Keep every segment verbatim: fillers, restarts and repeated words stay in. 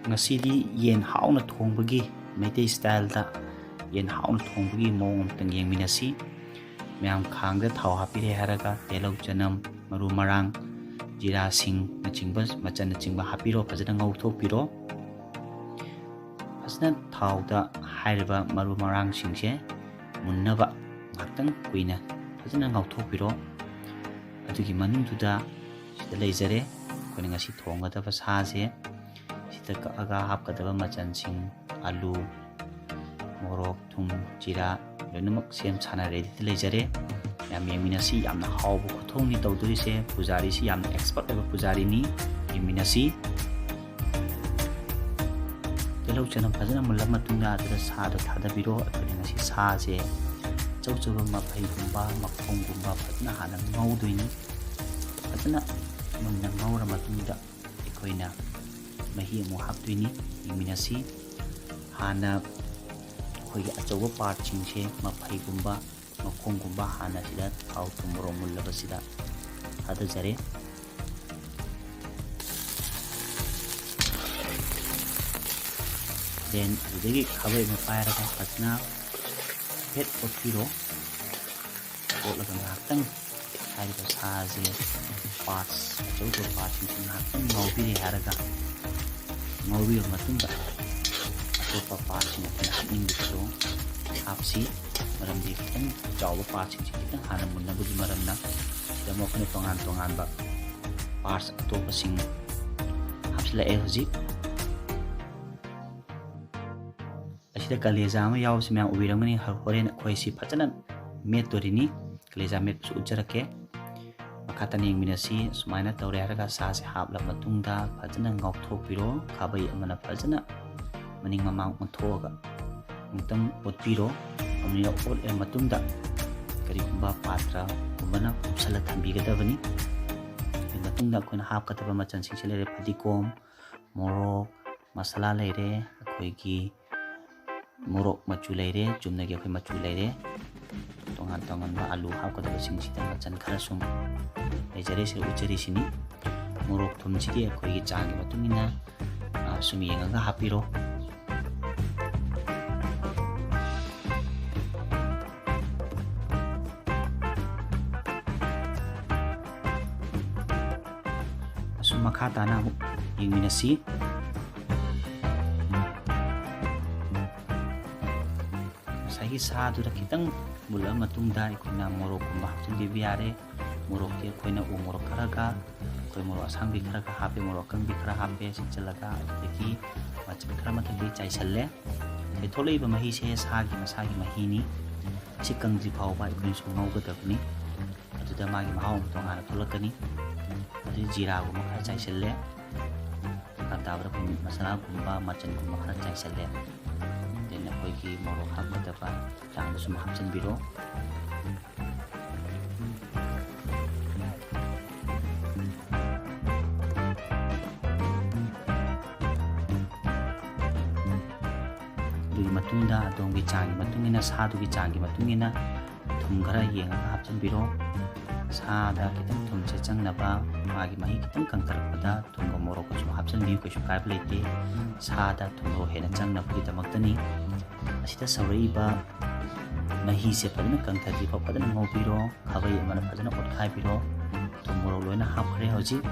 ꯉꯁꯤꯗꯤ ꯌꯦꯟ ꯍꯥꯎꯅ ꯊꯣꯡꯕꯒꯤ, ꯃꯩꯇꯩ ꯁ꯭ꯇꯥꯏꯜꯗ ꯌꯦꯟ ꯍꯥꯎꯅ ꯊꯣꯡꯕꯒꯤ ꯃꯑꯣꯡ ꯑꯃꯇꯪ ꯌꯦꯡꯃꯤꯟꯅꯁꯤ꯫ ꯃꯌꯥꯝ ꯈꯥꯡꯗ ꯊꯥꯎ ꯍꯥꯞꯄꯤꯔꯦ ꯍꯥꯏꯔꯒ ꯇꯤꯜꯍꯧ, ꯆꯅꯝ, ꯃꯔꯨ ꯃꯔꯥꯡ, ꯖꯤꯔꯥ, ꯁꯤꯡꯅꯆꯤꯡꯕ, ꯃꯆꯜꯅꯆꯤꯡꯕ ꯍꯥꯞꯄꯤꯔꯣ꯫ ꯐꯖꯅ ꯉꯧꯊꯣꯛꯄꯤꯔꯣ꯫ ꯐꯖꯅ ꯊꯥꯎꯗ ꯍꯥꯏꯔꯤꯕ ꯃꯔꯨ ꯃꯔꯥꯡꯁꯤꯡꯁꯦ ꯃꯨꯟꯅꯕ ꯉꯥꯏꯍꯥꯛꯇꯪ ꯀꯨꯏꯅ ꯐꯖꯅ ꯉꯧꯊꯣꯛꯄꯤꯔꯣ꯫ ꯑꯗꯨꯒꯤ ꯃꯅꯨꯡꯗꯨꯗ ꯁꯤꯗ ꯂꯩꯖꯔꯦ ꯑꯩꯈꯣꯏꯅ ꯉꯁꯤ ꯊꯣꯡꯒꯗꯕ ꯁꯥꯁꯦ꯫ ꯁꯤꯗ ꯀꯛꯑꯒ ꯍꯥꯞꯀꯗꯕ ꯃꯆꯜꯁꯤꯡ: ꯑꯂꯨ, ꯃꯣꯔꯣꯛ, ꯊꯨꯝ, ꯖꯤꯔꯥ ꯂꯣꯏꯅꯃꯛ ꯁꯦꯝ ꯁꯥꯅ ꯔꯦꯗꯤꯗ ꯂꯩꯖꯔꯦ꯫ ꯌꯥꯝ ꯌꯦꯡꯃꯤꯟꯅꯁꯤ꯫ ꯌꯥꯝꯅ ꯍꯥꯎꯕ ꯈꯨꯊꯣꯡꯅꯤ ꯇꯧꯗꯣꯔꯤꯁꯦ꯫ ꯄꯨꯖꯥꯔꯤꯁꯤ ꯌꯥꯝꯅ ꯑꯦꯛꯁꯄꯔꯠ ꯑꯣꯏꯕ ꯄꯨꯖꯥꯔꯤꯅꯤ꯫ ꯌꯦꯡꯃꯤꯟꯅꯁꯤ꯫ ꯇꯤꯜꯍꯧ ꯆꯅꯝ ꯐꯖꯅ ꯃꯨꯜꯂ ꯃꯇꯨꯡꯗ ꯑꯗꯨꯗ ꯁꯥꯗꯣ ꯊꯥꯗꯕꯤꯔꯣ꯫ ꯑꯩꯈꯣꯏꯅ ꯉꯁꯤ ꯁꯥꯁꯦ ꯑꯆꯧ ꯑꯆꯧꯕ ꯃꯐꯩꯒꯨꯝꯕ ꯃꯈꯣꯡꯒꯨꯝꯕ ꯐꯖꯅ ꯍꯥꯟꯅ ꯉꯧꯗꯣꯏꯅꯤ꯫ ꯐꯖꯅ ꯃꯨꯟꯅ ꯉꯧꯔ ꯃꯇꯨꯡꯗ ꯑꯩꯈꯣꯏꯅ ꯃꯍꯤ ꯑꯃꯨꯛ ꯍꯥꯞꯇꯣꯏꯅꯤ꯫ ꯌꯦꯡꯃꯤꯟꯅꯁꯤ꯫ ꯍꯥꯟꯅ ꯑꯩꯈꯣꯏꯒꯤ ꯑꯆꯧꯕ ꯄꯥꯔꯠꯁꯤꯡꯁꯦ, ꯃꯐꯩꯒꯨꯝꯕ ꯃꯈꯣꯡꯒꯨꯝꯕ, ꯍꯥꯟꯅ ꯁꯤꯗ ꯊꯥꯎ ꯊꯨꯝ ꯃꯣꯔꯣꯛ ꯃꯨꯜꯂꯕꯁꯤꯗ ꯊꯥꯗꯖꯔꯦ꯫ ꯗꯦꯟ ꯑꯗꯨꯗꯒꯤ ꯈꯥꯕꯩ ꯑꯃ ꯄꯥꯏꯔꯒ ꯐꯖꯅ ꯍꯥꯏꯐꯦꯠ ꯑꯣꯠꯄꯤꯔꯣ꯫ ꯑꯣꯠꯂꯒ ꯉꯥꯏꯍꯥꯛꯇꯪ ꯍꯥꯏꯔꯤꯕ ꯁꯥꯁꯦ ꯄꯥꯔꯠꯁ, ꯑꯆꯧ ꯑꯆꯧꯕ ꯄꯥꯔꯠꯁꯤꯡꯁꯤ ꯉꯥꯏꯍꯥꯛꯇꯪ ꯉꯧꯕꯤꯔꯦ ꯍꯥꯏꯔꯒ, ꯉꯧꯕꯤꯔꯕ ꯃꯇꯨꯡꯗ ꯑꯇꯣꯞꯄ ꯄꯥꯔꯠꯁꯤꯡ ꯑꯩꯈꯣꯏꯅ ꯍꯥꯞꯅꯤꯡꯕꯗꯨꯁꯨ ꯍꯥꯞꯁꯤ꯫ ꯃꯔꯝꯗꯤ ꯈꯤꯇꯪ ꯆꯥꯎꯕ ꯄꯥꯔꯠꯁꯤꯡꯁꯤ ꯈꯤꯇꯪ ꯍꯥꯟꯅ ꯃꯨꯟꯅꯕꯒꯤ ꯃꯔꯝꯅ ꯁꯤꯗ ꯑꯃꯨꯛ ꯑꯩꯈꯣꯏꯅ ꯇꯣꯉꯥꯟ ꯇꯣꯉꯥꯟꯕ ꯄꯥꯔꯠꯁ ꯑꯇꯣꯞꯄꯁꯤꯡ ꯍꯥꯞꯆꯤꯜꯂꯛꯑꯦ꯫ ꯍꯧꯖꯤꯛ ꯑꯁꯤꯗ ꯀꯂꯦꯖꯥ ꯑꯃ ꯌꯥꯎꯕꯁꯤ ꯃꯌꯥꯝ ꯎꯕꯤꯔꯝꯒꯅꯤ꯫ ꯍ-, ꯍꯣꯔꯦꯟ ꯑꯩꯈꯣꯏ ꯁꯤ ꯐꯖꯅ ꯃꯦꯠꯇꯣꯔꯤꯅꯤ꯫ ꯀꯂꯦꯖꯥ ꯃꯦꯠꯄꯁꯨ ꯎꯠꯆꯔꯛꯀꯦ꯫ ꯃꯈꯥ ꯇꯥꯅ ꯌꯦꯡꯃꯤꯟꯅꯁꯤ꯫ ꯁꯨꯃꯥꯏꯅ ꯇꯧꯔꯦ ꯍꯥꯏꯔꯒ ꯁꯥꯁꯦ ꯍꯥꯞꯂꯕ ꯃꯇꯨꯡꯗ ꯐꯖꯅ ꯉꯧꯊꯣꯛꯄꯤꯔꯣ꯫ ꯈꯥꯕꯩ ꯑꯃꯅ ꯐꯖꯅ ꯃꯅꯤꯡ ꯃꯃꯥꯡ ꯑꯣꯟꯊꯣꯛꯑꯒ ꯑꯃꯨꯛꯇꯪ ꯑꯣꯠꯄꯤꯔꯣ꯫ ꯑꯃꯨꯛ ꯑꯣꯠꯂ ꯃꯇꯨꯡꯗ ꯀꯔꯤꯒꯨꯝꯕ ꯄꯥꯇ꯭ꯔꯒꯨꯝꯕꯅ ꯀꯨꯞꯁꯜꯂ ꯊꯝꯕꯤꯒꯗꯕꯅꯤ꯫ ꯑꯗꯨꯒꯤ ꯃꯇꯨꯡꯗ ꯑꯩꯈꯣꯏꯅ ꯍꯥꯞꯀꯗꯕ ꯃꯆꯜꯁꯤꯡꯁꯦ ꯂꯩꯔꯦ: ꯐꯗꯤꯒꯣꯝ, ꯃꯣꯔꯣꯛ, ꯃꯁꯥꯂꯥ ꯂꯩꯔꯦ, ꯑꯩꯈꯣꯏꯒꯤ ꯃꯣꯔꯣꯛ ꯃꯆꯨ ꯂꯩꯔꯦ, ꯆꯨꯝꯅꯒꯤ ꯑꯩꯈꯣꯏ ꯃꯆꯨ ꯂꯩꯔꯦ꯫ ꯇꯣꯉꯥꯟ ꯇꯣꯉꯥꯟꯕ ꯑꯂꯨ ꯍꯥꯞꯀꯗꯕꯁꯤꯡꯁꯤꯗ ꯃꯆꯜ ꯈꯔ ꯁꯨꯝ ꯂꯩꯖꯔꯦ, ꯁꯤꯗ ꯎꯠꯆꯔꯤꯁꯤꯅꯤ꯫ ꯃꯣꯔꯣꯛ ꯊꯨꯝꯁꯤꯗꯤ ꯑꯩꯈꯣꯏꯒꯤ ꯆꯥꯡꯒꯤ ꯃꯇꯨꯡ ꯏꯟꯅ, ꯑ, ꯁꯨꯝ ꯌꯦꯡꯉꯒ ꯍꯥꯞꯄꯤꯔꯣ꯫ ꯑꯁꯨꯝ ꯃꯈꯥ ꯇꯥꯅ ꯑꯃꯨꯛ ꯌꯦꯡꯃꯤꯟꯅꯁꯤ꯫ ꯉꯁꯥꯏꯒꯤ ꯁꯥꯗꯨꯗ ꯈꯤꯇꯪ ꯃꯨꯜꯂꯕ ꯃꯇꯨꯡꯗ ꯑꯩꯈꯣꯏꯅ ꯃꯣꯔꯣꯛꯀꯨꯝꯕ ꯍꯥꯞꯆꯤꯟꯕꯤꯕ ꯌꯥꯔꯦ꯫ ꯃꯣꯔꯣꯛꯇꯤ ꯑꯩꯈꯣꯏꯅ ꯎ ꯃꯣꯔꯣꯛ ꯈꯔꯒ, ꯑꯩꯈꯣꯏ ꯃꯣꯔꯣꯛ ꯑꯁꯥꯡꯕꯤ ꯈꯔꯒ ꯍꯥꯞꯄꯦ, ꯃꯣꯔꯣꯛ ꯑꯀꯪꯕꯤ ꯈꯔ ꯍꯥꯞꯄꯦ ꯁꯤꯡꯆꯜꯂꯒ, ꯑꯗꯨꯗꯒꯤ ꯃꯆꯜ ꯈꯔ ꯃꯊꯛꯇꯒꯤ ꯆꯥꯏꯁꯜꯂꯦ꯫ ꯉꯁꯥꯏ ꯊꯣꯛꯂꯛꯏꯕ ꯃꯍꯤꯁꯦ ꯁꯥꯒꯤ ꯃꯁꯥꯒꯤ ꯃꯍꯤꯅꯤ꯫ ꯑꯁꯤ ꯀꯪꯗ꯭ꯔꯤ ꯐꯥꯎꯕ ꯑꯩꯈꯣꯏꯅ ꯁꯨꯝ ꯉꯧꯒꯗꯕꯅꯤ꯫ ꯑꯗꯨꯗ ꯃꯥꯒꯤ ꯃꯍꯥꯎ ꯑꯃ ꯇꯣꯉꯥꯟꯅ ꯊꯣꯛꯂꯛꯀꯅꯤ꯫ ꯑꯗꯨꯗꯩ ꯖꯤꯔꯥꯒꯨꯝꯕ ꯈꯔ ꯆꯥꯏꯁꯤꯜꯂꯦ꯫ ꯃꯈꯥ ꯇꯥꯕꯗ ꯑꯩꯈꯣꯏ ꯃꯁꯥꯂꯥꯒꯨꯝꯕ, ꯃꯆꯜꯒꯨꯝꯕ ꯈꯔ ꯆꯥꯏꯁꯤꯜꯂꯦ꯫ ꯑꯗꯩ ꯑꯩꯈꯣꯏꯒꯤ ꯃꯣꯔꯣꯛ ꯍꯥꯞꯀꯗꯕ ꯆꯥꯡꯗ ꯁꯨꯝ ꯍꯥꯞꯆꯤꯟꯕꯤꯔꯣ꯫ ꯑꯗꯨꯒꯤ ꯃꯇꯨꯡꯗ ꯑꯗꯣꯝꯒꯤ ꯆꯥꯡꯒꯤ ꯃꯇꯨꯡ ꯏꯟꯅ, ꯁꯥꯗꯨꯒꯤ ꯆꯥꯡꯒꯤ ꯃꯇꯨꯡ ꯏꯟꯅ ꯊꯨꯝ ꯈꯔ ꯌꯦꯡꯉꯒ ꯍꯥꯞꯆꯤꯟꯕꯤꯔꯣ꯫ ꯁꯥꯗ ꯈꯤꯇꯪ ꯊꯨꯝꯁꯦ ꯆꯪꯅꯕ, ꯃꯥꯒꯤ ꯃꯍꯤ ꯈꯤꯇꯪ ꯀꯪꯊꯔꯛꯄꯗ ꯊꯨꯝꯒ ꯃꯣꯔꯣꯛꯀꯁꯨ ꯍꯥꯞꯆꯤꯟꯕꯤꯌꯨ, ꯀꯩꯁꯨ ꯀꯥꯏꯕ ꯂꯩꯇꯦ꯫ ꯁꯥꯗ ꯊꯨꯝ ꯃꯣꯔꯣꯛ ꯍꯦꯟꯅ ꯆꯪꯅꯕꯒꯤꯗꯃꯛꯇꯅꯤ꯫ ꯑꯁꯤꯗ ꯁꯧꯔꯛꯏꯕ ꯃꯍꯤꯁꯦ ꯐꯖꯅ ꯀꯪꯊꯗ꯭ꯔꯤꯐꯥꯎ ꯐꯖꯅ ꯉꯧꯕꯤꯔꯣ꯫ ꯈꯥꯕꯩ ꯑꯃꯅ ꯐꯖꯅ ꯑꯣꯠꯈꯥꯏꯕꯤꯔꯣ꯫ ꯊꯨꯝ ꯃꯣꯔꯣꯛ ꯂꯣꯏꯅ ꯍꯥꯞꯈ꯭ꯔꯦ꯫ ꯍꯧꯖꯤꯛ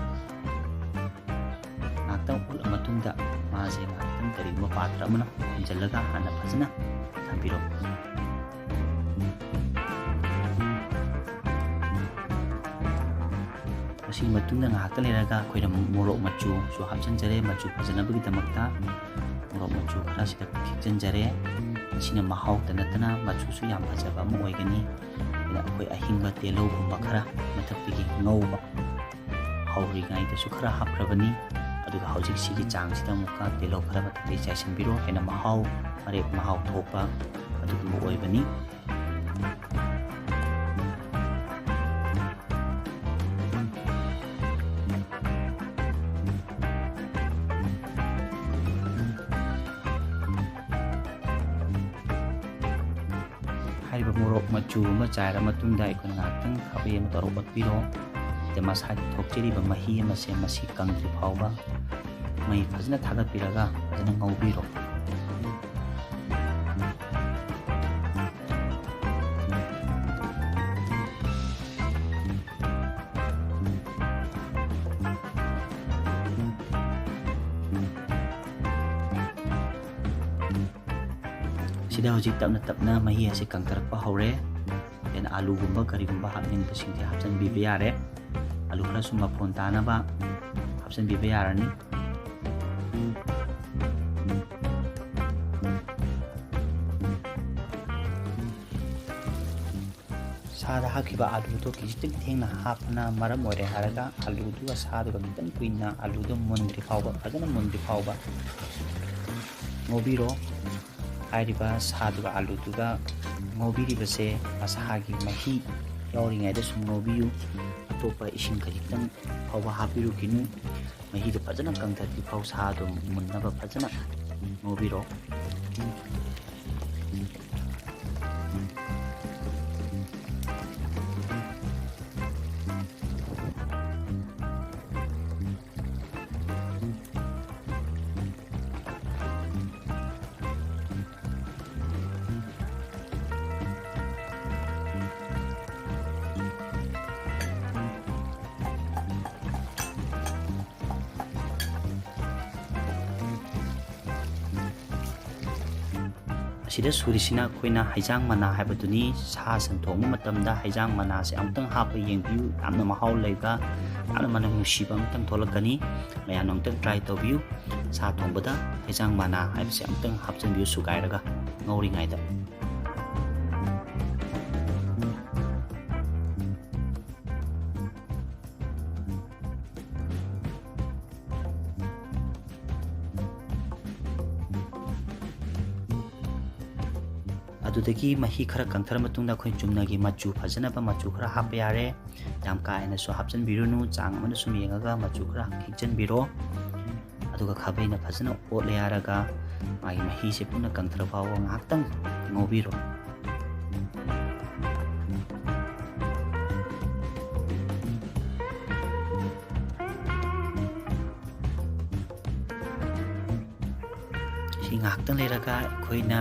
ꯉꯥꯏꯍꯥꯛꯇꯪ ꯑꯣꯠꯂ ꯃꯇꯨꯡꯗ ꯃꯥꯁꯦ ꯉꯥꯏꯍꯥꯛꯇꯪ ꯀꯔꯤꯒꯨꯝꯕ ꯄꯥꯇ꯭ꯔ ꯑꯃꯅ ꯈꯨꯝꯖꯤꯜꯂꯒ ꯍꯥꯟꯅ ꯐꯖꯅ ꯊꯝꯕꯤꯔꯣ꯫ ꯃꯁꯤꯒꯤ ꯃꯇꯨꯡꯗ ꯉꯥꯏꯍꯥꯛꯇꯪ ꯂꯩꯔꯒ ꯑꯩꯈꯣꯏꯅ ꯃꯣꯔꯣꯛ ꯃꯆꯨꯁꯨ ꯍꯥꯞꯆꯤꯟꯖꯔꯦ꯫ ꯃꯆꯨ ꯐꯖꯅꯕꯒꯤꯗꯃꯛꯇ ꯃꯣꯔꯣꯛ ꯃꯆꯨ ꯈꯔ ꯁꯤꯗ ꯈꯤꯛꯆꯤꯟꯖꯔꯦ꯫ ꯃꯁꯤꯅ ꯃꯍꯥꯎꯇ ꯅꯠꯇꯅ ꯃꯆꯨꯁꯨ ꯌꯥꯝ ꯐꯖꯕ ꯑꯃ ꯑꯣꯏꯒꯅꯤ꯫ ꯑꯗꯨꯅ ꯑꯩꯈꯣꯏ ꯑꯍꯤꯡꯕ ꯇꯤꯜꯍꯧꯒꯨꯝꯕ ꯈꯔ ꯃꯊꯛꯇꯒꯤ ꯉꯧꯕ ꯍꯧꯔꯤꯉꯩꯗꯁꯨ ꯈꯔ ꯍꯥꯞꯈ꯭ꯔꯕꯅꯤ꯫ ꯑꯗꯨꯒ ꯍꯧꯖꯤꯛ ꯁꯤꯒꯤ ꯆꯥꯡꯁꯤꯗ ꯑꯃꯨꯛꯀ ꯇꯤꯜꯍꯧ ꯈꯔ ꯃꯊꯛꯇꯒꯤ ꯆꯥꯏꯁꯤꯟꯕꯤꯔꯣ꯫ ꯍꯦꯟꯅ ꯃꯍꯥꯎ, ꯃꯔꯦꯛ ꯃꯍꯥꯎ ꯊꯣꯛꯄ ꯑꯗꯨꯒꯨꯝꯕ ꯑꯣꯏꯕꯅꯤ꯫ ꯍꯥꯏꯔꯤꯕ ꯃꯣꯔꯣꯛ ꯃꯆꯨ ꯑꯃ ꯆꯥꯏꯔ ꯃꯇꯨꯡꯗ ꯑꯩꯈꯣꯏꯅ ꯉꯥꯏꯍꯥꯛꯇꯪ ꯈꯥꯕꯩ ꯑꯃ ꯇꯧꯔꯒ ꯑꯣꯠꯄꯤꯔꯣ꯫ ꯑꯗ ꯃꯁꯥꯒꯤ ꯊꯣꯛꯆꯔꯤꯕ ꯃꯍꯤ ꯑꯃꯁꯦ ꯃꯁꯤ ꯀꯪꯗ꯭ꯔꯤ ꯐꯥꯎꯕ ꯃꯩ ꯐꯖꯅ ꯊꯥꯒꯠꯄꯤꯔꯒ ꯐꯖꯅ ꯉꯧꯕꯤꯔꯣ꯫ ꯁꯤꯗ ꯍꯧꯖꯤꯛ ꯇꯞꯅ ꯇꯞꯅ ꯃꯍꯤ ꯑꯁꯤ ꯀꯪꯊꯔꯛꯄ ꯍꯧꯔꯦ꯫ ꯑꯗꯨꯅ ꯑꯥꯂꯨꯒꯨꯝꯕ ꯀꯔꯤꯒꯨꯝꯕ ꯍꯥꯞꯅꯤꯡꯕꯁꯤꯡꯁꯦ ꯍꯥꯞꯆꯤꯟꯕꯤꯕ ꯌꯥꯔꯦ꯫ ꯑꯥꯂꯨ ꯈꯔꯁꯨ ꯃꯐꯣꯟ ꯇꯥꯅꯕ ꯍꯥꯞꯆꯤꯟꯕꯤꯕ ꯌꯥꯔꯅꯤ꯫ ꯁꯥꯗ ꯍꯥꯞꯈꯤꯕ ꯑꯥꯂꯨꯗꯣ ꯈꯤꯖꯤꯛꯇꯪ ꯊꯦꯡꯅ ꯍꯥꯞꯄꯅ ꯃꯔꯝ ꯑꯣꯏꯔꯦ ꯍꯥꯏꯔꯒ ꯑꯥꯂꯨꯗꯨꯒ ꯁꯥꯗꯨꯒ ꯈꯤꯇꯪ ꯀꯨꯏꯅ ꯑꯥꯂꯨꯗꯣ ꯃꯨꯟꯗ꯭ꯔꯤ ꯐꯥꯎꯕ, ꯐꯖꯅ ꯃꯨꯟꯗ꯭ꯔꯤ ꯐꯥꯎꯕ ꯉꯧꯕꯤꯔꯣ꯫ ꯍꯥꯏꯔꯤꯕ ꯁꯥꯗꯨꯒ ꯑꯥꯂꯨꯗꯨꯒ ꯉꯧꯕꯤꯔꯤꯕꯁꯦ ꯃꯁꯥꯒꯤ ꯃꯍꯤ ꯌꯥꯎꯔꯤꯉꯩꯗ ꯁꯨꯝ ꯉꯧꯕꯤꯌꯨ꯫ ꯑꯇꯣꯞꯄ ꯏꯁꯤꯡ ꯈꯖꯤꯛꯇꯪ ꯐꯥꯎꯕ ꯍꯥꯞꯄꯤꯔꯨꯈꯤꯅꯨ꯫ ꯃꯍꯤꯗꯣ ꯐꯖꯅ ꯀꯪꯊꯗ꯭ꯔꯤ ꯐꯥꯎ ꯁꯥꯗꯣ ꯃꯨꯟꯅꯕ ꯐꯖꯅ ꯉꯧꯕꯤꯔꯣ꯫ ꯑꯁꯤꯗ ꯁꯨꯔꯤꯁꯤꯅ ꯑꯩꯈꯣꯏꯅ ꯍꯩꯖꯥꯡ ꯃꯅꯥ ꯍꯥꯏꯕꯗꯨꯅꯤ꯫ ꯁꯥ ꯁꯟ ꯊꯣꯡꯕ ꯃꯇꯝꯗ ꯍꯩꯖꯥꯡ ꯃꯅꯥꯁꯦ ꯑꯃꯨꯛꯇꯪ ꯍꯥꯞꯄ ꯌꯦꯡꯕꯤꯌꯨ꯫ ꯌꯥꯝꯅ ꯃꯍꯥꯎ ꯂꯩꯕ, ꯌꯥꯝꯅ ꯃꯅꯝ ꯅꯨꯡꯁꯤꯕ ꯑꯃꯇꯪ ꯊꯣꯛꯂꯛꯀꯅꯤ꯫ ꯃꯌꯥꯝꯅ ꯑꯃꯨꯛꯇꯪ try ꯇꯧꯕꯤꯌꯨ꯫ ꯁꯥ ꯊꯣꯡꯕꯗ ꯍꯩꯖꯥꯡ ꯃꯅꯥ ꯍꯥꯏꯕꯁꯦ ꯑꯃꯨꯛꯇꯪ ꯍꯥꯞꯆꯤꯟꯕꯤꯌꯨ ꯁꯨꯒꯥꯏꯔꯒ ꯉꯧꯔꯤꯉꯩꯗ꯫ ꯑꯗꯨꯗꯒꯤ ꯃꯍꯤ ꯈꯔ ꯀꯪꯊꯔ ꯃꯇꯨꯡꯗ ꯑꯩꯈꯣꯏ ꯆꯨꯝꯅꯒꯤ ꯃꯆꯨ ꯐꯖꯅꯕ ꯃꯆꯨ ꯈꯔ ꯍꯥꯞꯄ ꯌꯥꯔꯦ꯫ ꯌꯥꯝ ꯀꯥ ꯍꯦꯟꯅꯁꯨ ꯍꯥꯞꯆꯤꯟꯕꯤꯔꯨꯅꯨ, ꯆꯥꯡ ꯑꯃꯗ ꯁꯨꯝ ꯌꯦꯡꯉꯒ ꯃꯆꯨ ꯈꯔ ꯈꯤꯛꯆꯤꯟꯕꯤꯔꯣ꯫ ꯑꯗꯨꯒ ꯈꯥꯕꯩꯅ ꯐꯖꯅ ꯑꯣꯠꯂꯦ ꯍꯥꯏꯔꯒ ꯃꯥꯒꯤ ꯃꯍꯤꯁꯦ ꯄꯨꯟꯅ ꯀꯪꯊꯔ ꯐꯥꯎꯕ ꯉꯥꯏꯍꯥꯛꯇꯪ ꯉꯧꯕꯤꯔꯣ꯫ ꯉꯥꯏꯍꯥꯛꯇꯪ ꯂꯩꯔꯒ ꯑꯩꯈꯣꯏꯅ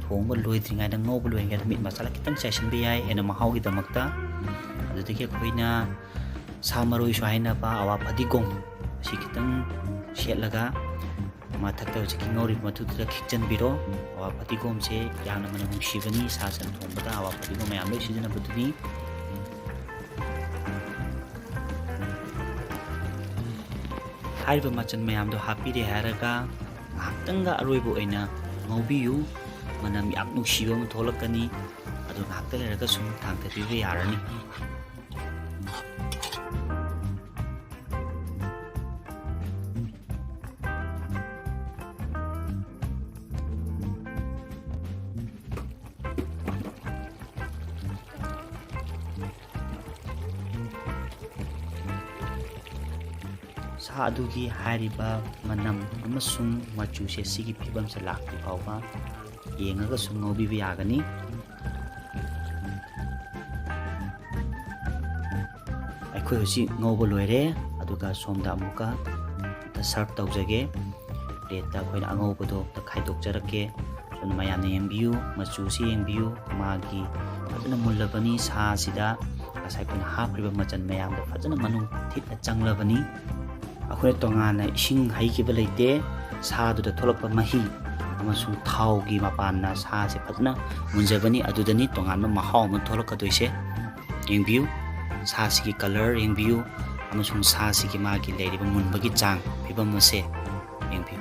ꯊꯣꯡꯕ ꯂꯣꯏꯗ꯭ꯔꯤꯉꯩꯗ, ꯉꯧꯕ ꯂꯣꯏꯗ꯭ꯔꯤꯉꯩꯗ meat masala ꯈꯤꯇꯪ ꯆꯥꯏꯁꯤꯟꯕ ꯌꯥꯏ, ꯍꯦꯟꯅ ꯃꯍꯥꯎꯒꯤꯗꯃꯛꯇ꯫ ꯑꯗꯨꯗꯒꯤ ꯑꯩꯈꯣꯏꯅ ꯁꯥ ꯃꯔꯣꯏꯁꯨ ꯍꯥꯏꯅꯕ ꯑꯋꯥ ꯐꯗꯤꯒꯣꯝ ꯑꯁꯤ ꯈꯤꯇꯪ ꯁꯦꯠꯂꯒ ꯃꯊꯛꯇ ꯍꯧꯖꯤꯛꯀꯤ ꯉꯧꯔꯤꯕ ꯃꯊꯨꯗꯨꯗ ꯈꯤꯛꯆꯟꯕꯤꯔꯣ꯫ ꯑꯋꯥ ꯐꯗꯤꯒꯣꯝꯁꯦ ꯌꯥꯝꯅ ꯃꯅꯝ ꯅꯨꯡꯁꯤꯕꯅꯤ꯫ ꯁꯥ ꯁꯟ ꯊꯣꯡꯕꯗ ꯑꯋꯥ ꯐꯗꯤꯒꯣꯝ ꯃꯌꯥꯝ ꯂꯣꯏ ꯁꯤꯖꯤꯟꯅꯕꯗꯨꯅꯤ꯫ ꯍꯥꯏꯔꯤꯕ ꯃꯆꯜ ꯃꯌꯥꯝꯗꯣ ꯍꯥꯞꯄꯤꯔꯦ ꯍꯥꯏꯔꯒ ꯉꯥꯏꯍꯥꯛꯇꯪꯒ ꯑꯔꯣꯏꯕ ꯑꯣꯏꯅ ꯉꯧꯕꯤꯌꯨ꯫ ꯃꯅꯝ ꯌꯥꯝ ꯅꯨꯡꯁꯤꯕ ꯑꯃ ꯊꯣꯛꯂꯛꯀꯅꯤ꯫ ꯑꯗꯨ ꯉꯥꯏꯍꯥꯛꯇꯪ ꯂꯩꯔꯒ ꯁꯨꯝ ꯊꯥꯡꯊꯕꯤꯕ ꯌꯥꯔꯅꯤ꯫ ꯁꯥ ꯑꯗꯨꯒꯤ ꯍꯥꯏꯔꯤꯕ ꯃꯅꯝ ꯑꯃꯁꯨꯡ ꯃꯆꯨꯁꯦ ꯁꯤꯒꯤ ꯐꯤꯕꯝꯁꯦ ꯂꯥꯛꯇ꯭ꯔꯤ ꯐꯥꯎꯕ ꯌꯦꯡꯉꯒ ꯁꯨꯝ ꯉꯧꯕꯤꯕ ꯌꯥꯒꯅꯤ꯫ ꯑꯩꯈꯣꯏ ꯍꯧꯖꯤꯛ ꯉꯧꯕ ꯂꯣꯏꯔꯦ, ꯑꯗꯨꯒ ꯁꯣꯝꯗ ꯑꯃꯨꯛꯀ ꯑꯝꯇ serve ꯇꯧꯖꯒꯦ꯫ Plateꯇ ꯑꯩꯈꯣꯏꯅ ꯑꯉꯧꯕꯗꯣ ꯑꯝꯇ ꯈꯥꯏꯗꯣꯛꯆꯔꯛꯀꯦ꯫ ꯁꯣꯝꯗ ꯃꯌꯥꯝꯅ ꯌꯦꯡꯕꯤꯌꯨ, ꯃꯆꯨꯁꯤ ꯌꯦꯡꯕꯤꯌꯨ, ꯃꯥꯒꯤ ꯐꯖꯅ ꯃꯨꯜꯂꯕꯅꯤ꯫ ꯁꯥꯁꯤꯗ ꯉꯁꯥꯏ ꯑꯩꯈꯣꯏꯅ ꯍꯥꯞꯈ꯭ꯔꯤꯕ ꯃꯆꯜ ꯃꯌꯥꯝꯗꯣ ꯐꯖꯅ ꯃꯅꯨꯡ ꯊꯤꯠꯅ ꯆꯪꯂꯕꯅꯤ꯫ ꯑꯩꯈꯣꯏꯅ ꯇꯣꯉꯥꯟꯅ ꯏꯁꯤꯡ ꯍꯩꯈꯤꯕ ꯂꯩꯇꯦ꯫ ꯁꯥꯗꯨꯗ ꯊꯣꯛꯂꯛꯄ ꯃꯍꯤ ꯑꯃꯁꯨꯡ ꯊꯥꯎꯒꯤ ꯃꯄꯥꯟꯅ ꯁꯥꯁꯦ ꯐꯖꯅ ꯃꯨꯟꯖꯕꯅꯤ꯫ ꯑꯗꯨꯗꯅꯤ ꯇꯣꯉꯥꯟꯕ ꯃꯍꯥꯎ ꯑꯃ ꯊꯣꯛꯂꯛꯀꯗꯣꯏꯁꯦ꯫ ꯌꯦꯡꯕꯤꯌꯨ, ꯁꯥꯁꯤꯒꯤ colour ꯌꯦꯡꯕꯤꯌꯨ, ꯑꯃꯁꯨꯡ ꯁꯥꯁꯤꯒꯤ ꯃꯥꯒꯤ ꯂꯩꯔꯤꯕ ꯃꯨꯟꯕꯒꯤ ꯆꯥꯡ, ꯐꯤꯕꯝ ꯑꯁꯦ ꯌꯦꯡꯕꯤꯌꯨ꯫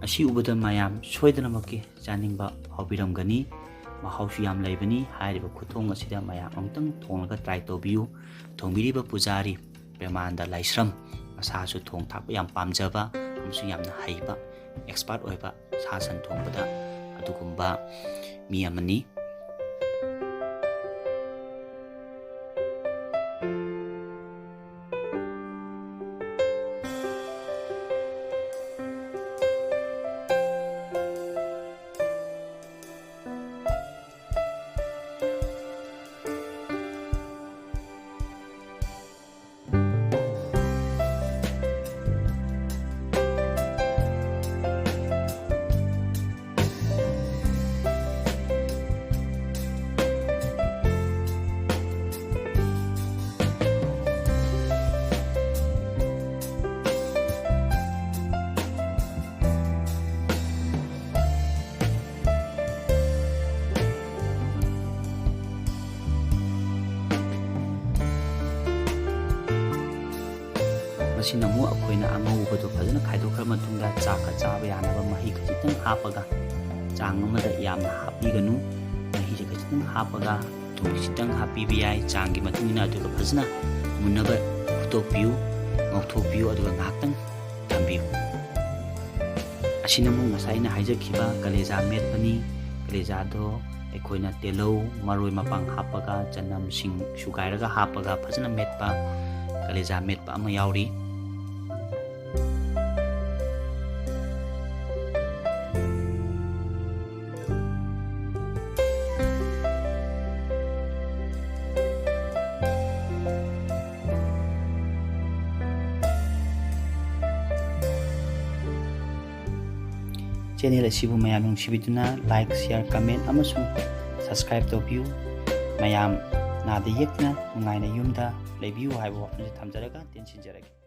ꯑꯁꯤ ꯎꯕꯗ ꯃꯌꯥꯝ ꯁꯣꯏꯗꯅꯃꯛꯀꯤ ꯆꯥꯅꯤꯡꯕ ꯐꯥꯎꯕꯤꯔꯝꯒꯅꯤ꯫ ꯃꯍꯥꯎꯁꯨ ꯌꯥꯝ ꯂꯩꯕꯅꯤ꯫ ꯍꯥꯏꯔꯤꯕ ꯈꯨꯊꯣꯡ ꯑꯁꯤꯗ ꯃꯌꯥꯝ ꯑꯃꯨꯛꯇꯪ ꯊꯣꯡꯂꯒ try ꯇꯧꯕꯤꯌꯨ꯫ ꯊꯣꯡꯕꯤꯔꯤꯕ ꯄꯨꯖꯥꯔꯤ ꯄ꯭ꯔꯦꯃꯥꯅꯟꯗ ꯂꯥꯏꯁ꯭ꯔꯝ, ꯃꯁꯥꯁꯨ ꯊꯣꯡ ꯊꯥꯛꯄ ꯌꯥꯝ ꯄꯥꯝꯖꯕ ꯑꯃꯁꯨꯡ ꯌꯥꯝꯅ ꯍꯩꯕ, expert ꯑꯣꯏꯕ ꯁꯥ ꯁꯟ ꯊꯣꯡꯕꯗ ꯑꯗꯨꯒꯨꯝꯕ ꯃꯤ ꯑꯃꯅꯤ꯫ ꯁꯤꯅ ꯑꯃꯨꯛ ꯑꯩꯈꯣꯏꯅ ꯑꯉꯧꯕꯗꯣ ꯐꯖꯅ ꯈꯥꯏꯗꯣꯛꯈ꯭ꯔ ꯃꯇꯨꯡꯗ ꯆꯥꯛꯀ ꯆꯥꯕ ꯌꯥꯅꯕ ꯃꯍꯤ ꯈꯖꯤꯛꯇꯪ ꯍꯥꯞꯄꯒ, ꯆꯥꯡ ꯑꯃꯗ ꯌꯥꯝꯅ ꯍꯥꯞꯄꯤꯒꯅꯨ, ꯃꯍꯤꯁꯦ ꯈꯖꯤꯛꯇꯪ ꯍꯥꯞꯄꯒ ꯊꯨꯝ ꯈꯖꯤꯛꯇꯪ ꯍꯥꯞꯄꯤꯕ ꯌꯥꯏ, ꯆꯥꯡꯒꯤ ꯃꯇꯨꯡ ꯏꯟꯅ꯫ ꯑꯗꯨꯒ ꯐꯖꯅ ꯃꯨꯟꯅꯕ ꯐꯨꯠꯇꯣꯛꯄꯤꯌꯨ, ꯉꯧꯊꯣꯛꯄꯤꯌꯨ, ꯑꯗꯨꯒ ꯉꯥꯏꯍꯥꯛꯇꯪ ꯊꯝꯕꯤꯌꯨ꯫ ꯑꯁꯤꯅ ꯑꯃꯨꯛ ꯉꯁꯥꯏ ꯑꯩꯅ ꯍꯥꯏꯖꯈꯤꯕ ꯀꯂꯦꯖꯥ ꯃꯦꯠꯄꯅꯤ꯫ ꯀꯂꯦꯖꯥꯗꯣ ꯑꯩꯈꯣꯏꯅ ꯇꯤꯜꯍꯧ, ꯃꯔꯣꯏ ꯃꯄꯥꯡ ꯍꯥꯞꯄꯒ, ꯆꯅꯝ, ꯁꯤꯡ ꯁꯨꯒꯥꯏꯔꯒ ꯍꯥꯞꯄꯒ ꯐꯖꯅ ꯃꯦꯠꯄ ꯀꯂꯦꯖꯥ ꯃꯦꯠꯄ ꯑꯃ ꯌꯥꯎꯔꯤ꯫ Channel ꯑꯁꯤꯕꯨ ꯃꯌꯥꯝ ꯅꯨꯡꯁꯤꯕꯤꯗꯨꯅ like, share, comment ꯑꯃꯁꯨꯡ subscribe ꯇꯧꯕꯤꯌꯨ꯫ ꯃꯌꯥꯝ ꯅꯥꯗ ꯌꯦꯛꯇꯅ ꯅꯨꯡꯉꯥꯏꯅ ꯌꯨꯝꯗ ꯂꯩꯕꯤꯌꯨ ꯍꯥꯏꯕ ꯋꯥꯐꯝꯁꯤ ꯊꯝꯖꯔꯒ ꯇꯦꯟꯁꯤꯟꯖꯔꯒꯦ꯫